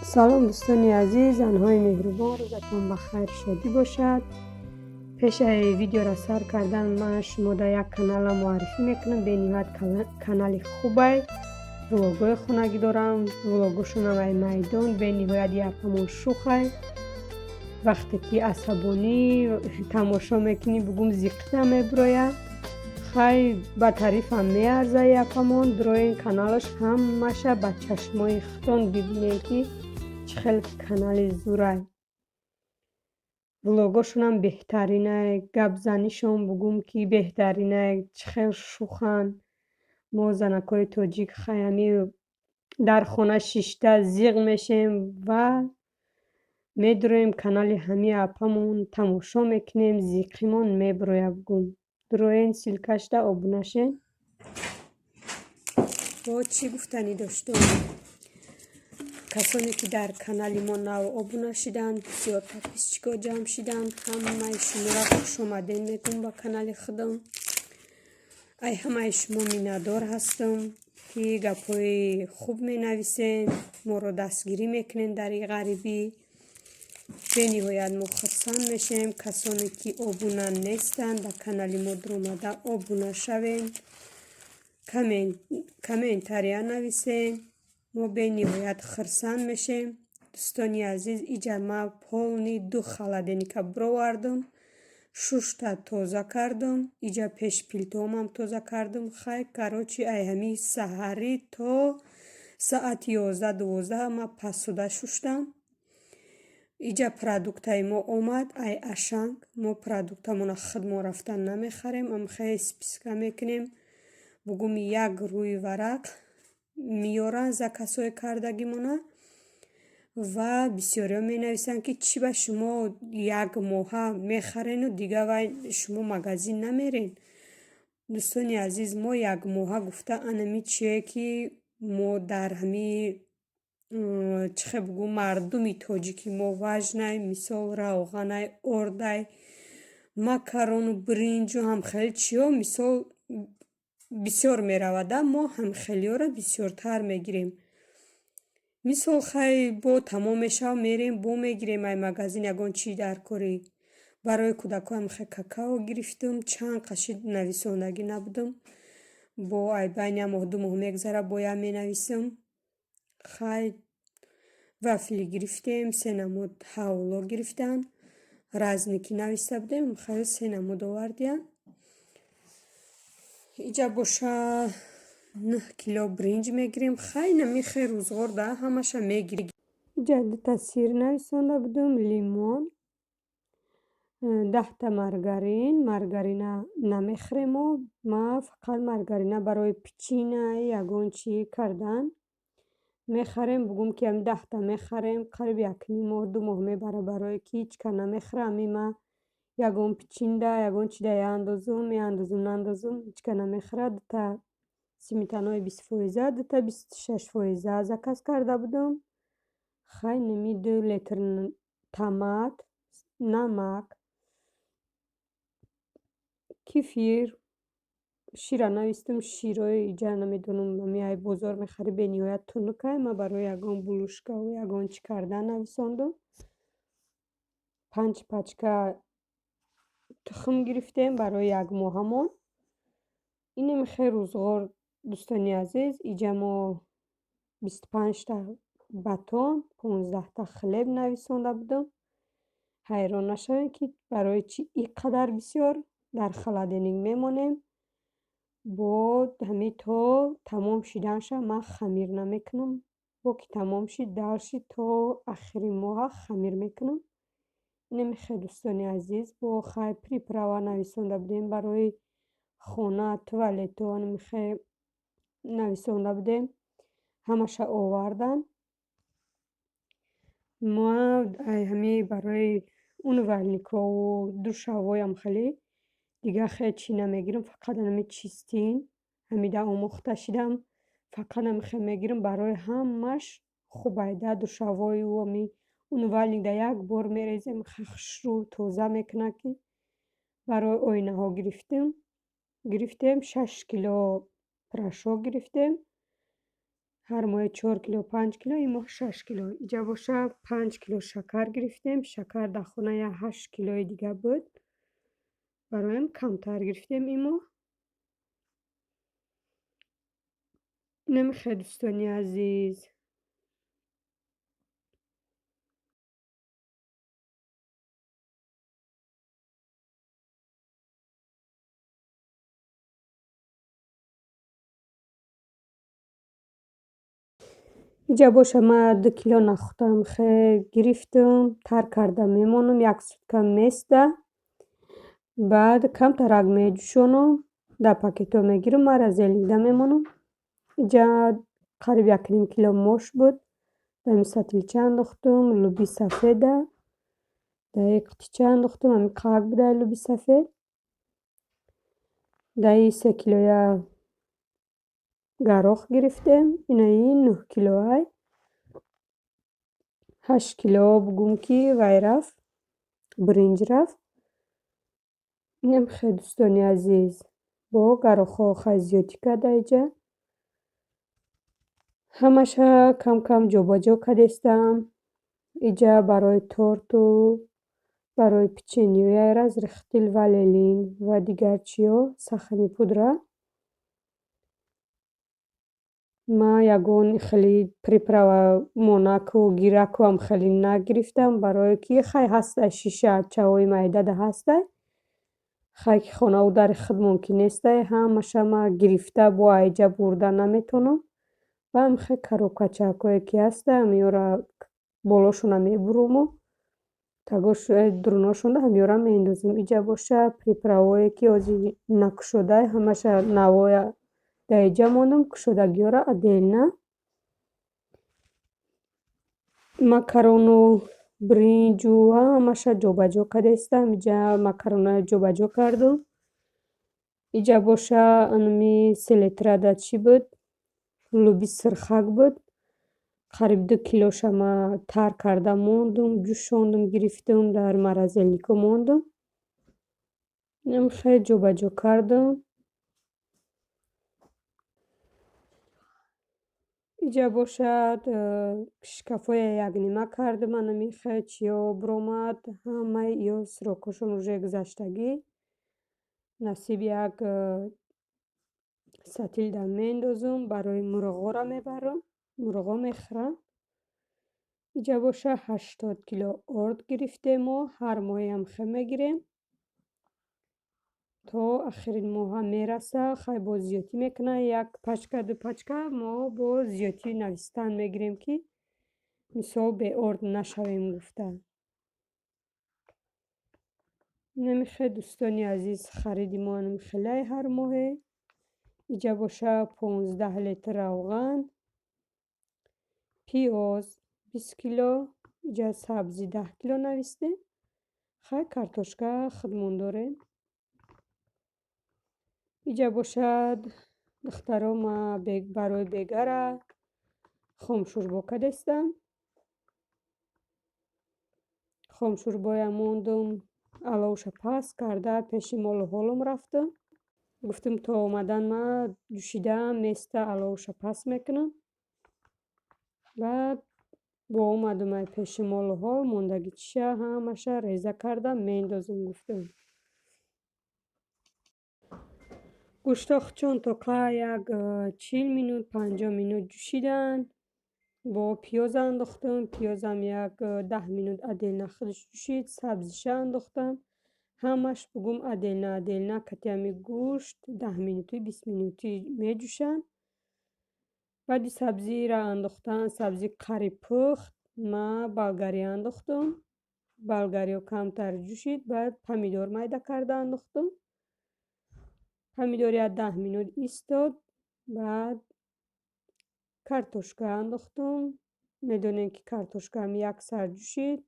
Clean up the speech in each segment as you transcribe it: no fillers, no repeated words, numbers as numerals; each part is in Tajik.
Салом, дӯстони азиз, занҳои меҳрубон, рӯзатон ба хайр, шодӣ бошад. Пешаи видеоро сар кардан ман шумода як канала муаррифӣ мекунам. Бениҳоят канали хубай, влогҳои хонагӣ дорам, влогошонам ай майдон. Бениҳоят якамон шухай. Вақте ки асабонӣ тамошо мекунӣ, бугум, зиқита мебурояд. Хай, ба тарифам меарза якамон. Дуроин каналаш, ҳамаша ба чашмои худтон бибинед, ки чӣ хел канали зурай. Влогошонам беҳтаринай, гапзанишон, бугум, ки беҳтаринай, чӣ хел шуханд. Мо, занакҳои тоҷик, хай, ҳами дар хона шишта зиқ мешем ва медуроем канали ҳами апамон, тамошо мекунем, зиқимон мебурояд, бугум. Дуроен, ссылкашда обуна шен. Бо чӣ гуфтанӣ доштум? Касоне ки дар канали мо нав обуна шиданд, бисёр подписчикҳо ҷамъ шиданд, ҳамаи шуморо хушомадед мегӯм ба канали худам. Ай ҳамаи шумо миннатдор ҳастам, ки гапҳои хуб менависен, моро дастгирӣ мекунед дар ин ғарибӣ. Бениҳоят мо хурсанд мешавем. Касоне ки обуна нестанд, ба канали мо дуромада обуна шавед, комментария нависен, мо бениҳоят хурсанд мешем. Дӯстони азиз, иҷа ман полный ду холодильника бировардам, шушта тоза кардам, иҷа пеши плитаомам тоза кардам. Хай, короче, ай ҳами саҳарӣ то саати 11-12 ман посуда шуштам. Иҷа продуктаи мо омад ай Ашан. Мо продуктамона худмон рафта намехарем, амхел списка мекунем, бугум, як рӯи варақ меёранд заказҳои кардагимона. Ва бисёриҳо менависанд, ки чӣ ба шумо як моҳа мехарену дигар вай шумо магазин намерен. Дӯстони азиз, мо як моҳа гуфта, анами чие ки мо дар ҳами, чӣ хел бугӯм, мардуми тоҷики мо важный, мисол, равғанай, ордай, макарону биринҷу ҳамхели чиҳо, мисол, бисёр меравада, мо ҳамхелиҳоро бисёртар мегирем. Мисол, хай, бо тамом мешавад, мерем, бо мегирем ай магазин ягон чӣ дар корӣ. Барои кӯдакҳоям хе какао гирифтум, чанд қашид нависондагӣ набудум. Бо ай байни як моҳ, 2 моҳ мегзарад, бо як менависам. Хай, вафли гирифтем, се намуд ҳавло гирифтан. Разный ки нависта будем, хай, се намуд овардиян. Иҷа боша 9 кило биринҷ мегирем. Хай, нами хе рӯзғор да ҳамаша мегирем. Иҷа дута сир нависонда будум, лимон, 10та маргарин. Маргарина намехӯрем мо. Ма фақат маргарина барои печенье, ягон чӣ кардан мехарем. Бугум, ки ҳами 10та мехарем, қариб якним моҳ, 2 моҳ мебарад, барое ки ҳеҷ кас намехӯрад. Ҳами ма ягон печеньда, ягон чида яандозум, меандозум, наандозум, ҳеҷ кас намехӯрад. Дута сметанои 20 фоиза, дута 26 фоиза заказ карда будум. Хай, ними 2 литр томат, намак, кефир, шира навистум. Широи иҷа намедонам, ҳами ай бозор мехарӣ, бениҳоят тунукай. Ман барои ягон булочкаву ягон чӣ кардан нависондум. Панҷ пачка тухм гирифтем барои як моҳамон. Инем хел рӯзғор, дӯстони азиз. Иҷа мо 25та батон, 15та хлеб нависонда будум. Ҳайрон нашавем, ки барои чӣ ин қадар бисёр дар холодильник мемонем. Бо ҳами то тамом шиданша ман хамир намекунам. Бо ки тамом шид, дальше то ахири моҳа хамир мекунам. Инем хел, дӯстони азиз, бо хай приправа нависонда будем барои хона, туалетҳо хе нависонда будем. Ҳамаша овардан. Ма ҳами барои умывальникҳову душавоям хеле дигар хеле чӣ намегирам, фақат ҳами чистин, ҳамида омӯхта шидам, фақат ҳами хел мегирам, барои ҳамаш хубай да душавою ҳами умывальник да як бор мерезем, хушрӯ тоза мекунад, ки барои оинаҳо гирифтем, 6 кило порошок гирифтем. Ҳар моҳе 4 кило, 5 кило, ин моҳ 6 кило. Иҷа боша 5 кило шакар гирифтем. Шакар дар хона я 8 килои дига буд. Бароям камтар гирифтем ин моҳ. Инамихе, дӯстони азиз. Иҷа боша ма 2 кило нахӯдам хе гирифтам, тар карда мемонам, як сутка места. Баъд камтарак меҷӯшонам, дар пакетҳо мегирам, морозильникда мемонам. Иҷа қариб 1,5 кило мош буд. Дар ин сатилча андохтум, луби сафеда. Дар як қутича андохтум, ҳамин қаак буда луби сафед. Дар ин 3 килоя гарох гирифтем. Инаи 9 килоай. 8 кило бугум ки вай рафт, биринҷ рафт. Инам хе, дӯстони азиз. Бо гарохҳо хай зиёдтӣ карда иҷа. Ҳамаша кам-кам ҷобаҷо кардестам. Иҷа барои торту барои печеньеҳои разрыхлитель ванилин ва дигар чиҳо, сахарный пудра. Ман ягон хеле приправа монаку гиракуам хеле нагирифтам, барое ки хай ҳастай шишачаҳои майдада ҳастай. Хай ки хонаву дари худмон ки нестай, ҳамаша ман гирифта бо айҷа бурда наметавонам. Ва ҳамихе коробкачакҳое ки ҳастай, ҳамиёра болошона мебуруму тагош дуруношонда ҳамиёра меандозем. Иҷа боша приправое ки ҳозир накушодай, ҳамаша навоя дар иҷа мондам, кушодагиҳоро отдельно. Макарону биринҷу ҳамаша ҷобаҷо кардестам. Иҷа макаронро ҷобаҷо кардум. Иҷа боша анами селитрада чӣ буд? Луби сирхак буд. Қариб 2 килоша ман тар карда мондум, ҷӯшондум, гирифтум, дар морозильникҳо мондум. Инам хеле ҷобаҷо кардум. Иҷа бошад шкафҳоя якнима кардум, анами хеле чиҳо биромад. Ҳамаи ё срокҳошон уже гузаштагӣ. Насиб як сатилда меандозум, барои мурғҳоро мебарам. Мурғҳо мехӯранд. Иҷа боша 80 кило орд гирифтем мо, ҳар моҳеам хе мегирем. То охири моҳа мераса, хай боз зиёдтӣ мекунад, як пачка, 2 пачка мо боз зиёдтӣ навистан мегирем, ки мисол беорд нашавем гуфта. Инамихе, дӯстони азиз, хариди мо анамихелай ҳар моҳе. Иҷа боша 15 литр равған, пиёз 20 кило, иҷа сабзӣ 10 кило навистем. Хай картошка худмон дорем. Иҷа бошад, духтаро, ман барои бегара хомшӯрбо кардестам. Хомшӯрбоя мондум, аловша паст карда пеши молу ҳолам рафтам. Гуфтум то омадан ман ҷӯшидаам, места аловша паст мекунам. Баъд бо омадум ай пеши молу ҳол, мондагӣ чиша ҳамаша реза карда меандозум гуфтум. Гӯштҳо чон тоқа як 40 минут, 50 минут ҷӯшиданд. Бо пиёз андохтум. Пиёзам як 10 минут отдельно худаш ҷӯшид. Сабзиша андохтам. Ҳамаш бугум отдельно отдельно кати ҳами гӯшт 10 минутӣ, 20 минутӣ меҷӯшанд. Баъди сабзиро андохтан, сабзӣ қариб пухт, ман болгарӣ андохтум. Болгариҳо камтар ҷӯшид, баъд помидор майда карда андохтум. Помидор як 10 минут истод, баъд картошка андохтум. Медонем ки картошкаам як сар ҷӯшид,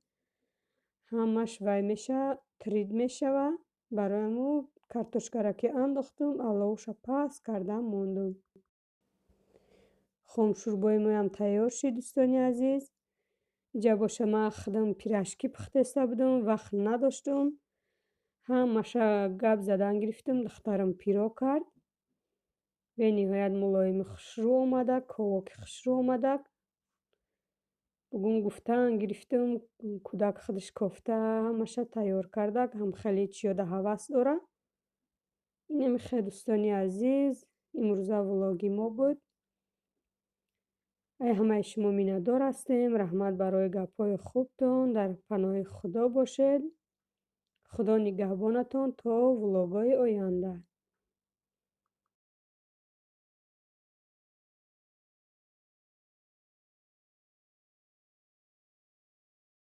ҳамаш вай мешавад, трид мешавад. Барои ҳамун картошкаро ки андохтум, аловша паст карда мондум. Хомшӯрбои моям тайёр шид, дӯстони азиз. Иҷа боша ман худам пирожки пухтеста будум, вақт надоштум. Ҳамаша гап задан гирифтум, духтарам пирог кард. Бениҳоят мулоими хушрӯ омадак, ковоки хушрӯ омадак. Бугум гуфтан гирифтум, кӯдак худаш кофта ҳамаша тайёр кардак, ҳам хеле чиёда ҳавас дора. Инами хел, дӯстони азиз, имрӯза влоги мо буд. Ай ҳамаи шумо миннатдор ҳастем. Раҳмат барои гапҳои хубтон. Дар паноҳи Худо бошед. Худо нигаҳбонатон то влогҳои оянда.